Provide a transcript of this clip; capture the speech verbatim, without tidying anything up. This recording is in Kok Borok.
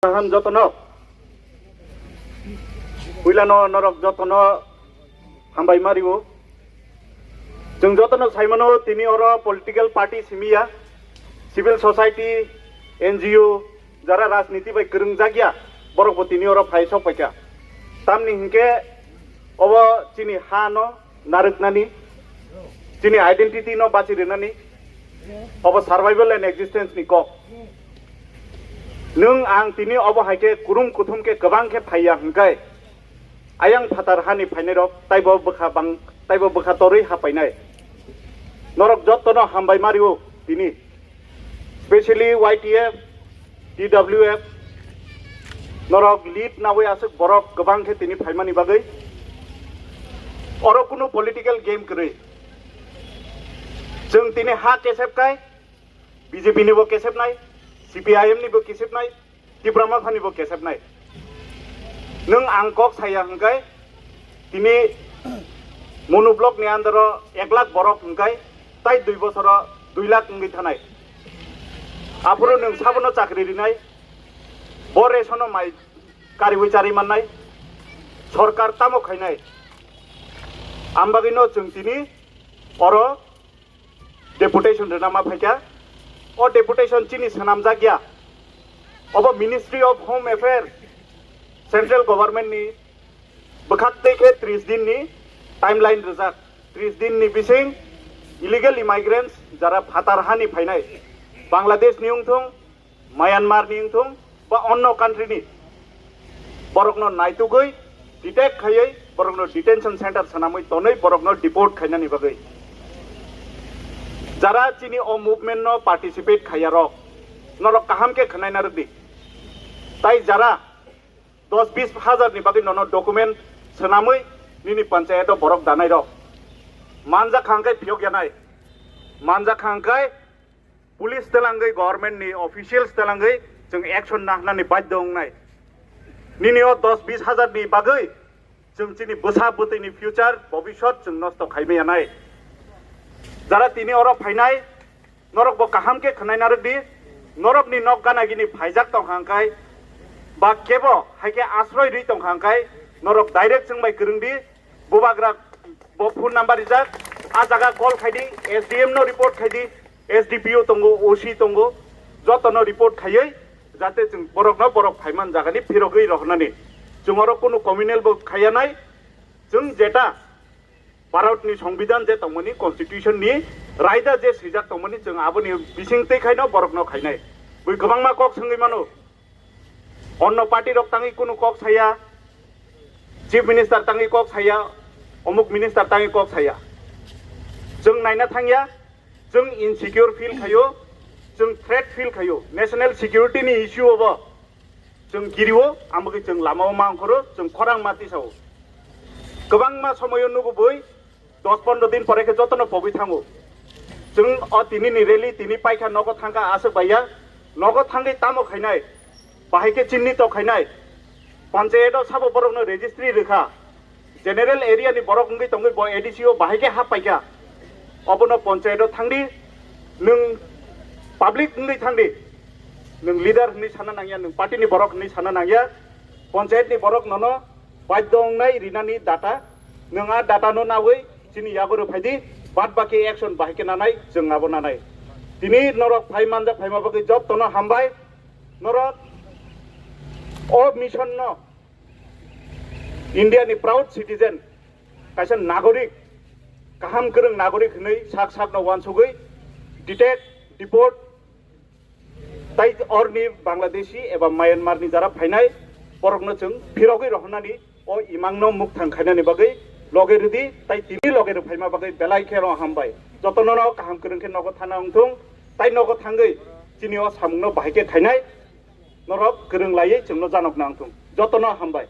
Kaham jotono. Puilano norok jotono hambai mario. Chwng jotono saimano tini oro political party simiya, civil society, N G O, jara rajniti bai kwrwngjakya, borokbo tini oro phai sok paikha. Tamni hinkhe obo chini ha no narwknani, chini identity no bachi rwnani, obo survival and existence ni kok. Nwng ang tini obo hai khe kurum kuthum khe kwbang khe phaiya hwnkhe, ayang phatar hani phainai rok taibo bwkha bang, taibo bwkha torwi ha painai. Norok jotono hambai mario tini, specially Y T F, T W F, norok lead nawi aswk borok kwbang khe tini phaimani bagwi. Oro kunu political game kwrwi. Chwng tini ha kesep kai, B J P ni bo kesep nai, C P I M ni bo kesep nai, Tipra Motha ni bo kesep nai. Nwng ang kok saya hwnkhe tini Monu block ni under o ek lakh borok hwnkhe tai dui bosoro dui lakh wngwi thanai. Aphuru nwng sabono chakri rinai, bo resono mai kariwi charwi mannai, sorkar tamo khainai. Ambagwino chwng tini oro deputation rwna ma phaikha. O deputation chini swnamjak ya. Obo Ministry of Home Affairs, Central Government ni bwkhaktwi khe tris din ni timeline rwjak. Tris din ni bising illegal immigrants jara phatar hani phainai, Bangladesh ni wngthung, Myanmar ni wngthung ba onno country ni, borokno naitugwi detect khaiwi borokno detention center swnamwi tonwi borokno deport khainani bagwi. Jara chini o movement no participate khaiya rok, norok kaham khe khwnaina rwdi. Tai jara dos bis hajar ni bagwi nono document swnamwi nini panchayat o borok danai rok manjak kha hwnkhe phiyok yanai, manjak kha hwnkhe police telangwi, government ni officials telangwi chwng action nahnani badhyo wngnai. Nini o dos bis hajar ni bagwi chwng chini bwsa bwtwi ni future, bobiswt chwng nosto khaimaya nai. Jara tini oro phainai, norok bo kaham khe khwnai narwk di, norok ni nok gana gini phaijak tong kha hwnkhe, ba kebo hai khe asroi rwi tong kha hwnkhe, norok direct chwng bai kwrwng di, bubagra bo phone number rijak, a jaga call khai di, S D M no report khai di, S D P O tongo, O C tongo, jotono report khaiwi jate chwng borokno borok phaiman jagani phirogwi rohornani. Chwng oro kunu communal bo khaiya nai, chwng jeta Bharat ni Songbidan je tongmani, Constitution ni raida je swijak tongmani, chwng aboni bising twi khaino borokno khainai. Bui kwbangma kok swngwi mano. Onno party rok tangwi kunu kok saya, Chief Minister tangwi kok saya, omuk Minister tangwi kok saya. Chwng naina thangya, chwng insecure feel khayo, chwng threat feel khayo. National security ni issue obo chwng girio, amogwi chwng lamao ma ongkhoro, chwng khorang ma tisao. Kwbangma somoyo nugo bui, dos pondro din pore khe jotono pogwi thango. Chwng o tini ni rally tini paikha nogo thangkha aswk baiya, nogo thangwi tamo khainai, bahai khe chinni to khainai, panchayat o sabo borokno registry rwkha, general area ni borok wngwi tongwi bo A D C o bahai khe hap paikha, obono panchayat o thangdi, nwng public wngwi thangdi, nwng leader hwnwi sana nangya, nwng party ni borok hwnwi sana nangya, panchayat ni borok nono badhyo wngnai rinani data, nwng a data no nawi chini yago rw phaidi, bad baki action bahai khe nanai, chwng abo nanai. Tini norok phai manjak phaima bagwi jotono hambai, norok o mission no India ni proud citizen, kaisa nagorik, kaham kwrwng nagorik hwnwi sak sak no wansugwi detect, deport, tai orni Bangladeshi eba Myanmar ni jara phainai borokno chwng phirogwi rohornani o imangno mukthang khainani bagwi loge rwdi, tai tini loge rwphaima bagwi belai khe no hambai. Jotono no kaham kwrwng khe nogo thana wngthung, tai nogo thangwi chini o samungno bahai khe khainai norok kwrwng laiwi chwngno janok nangthung. Jotono hambai.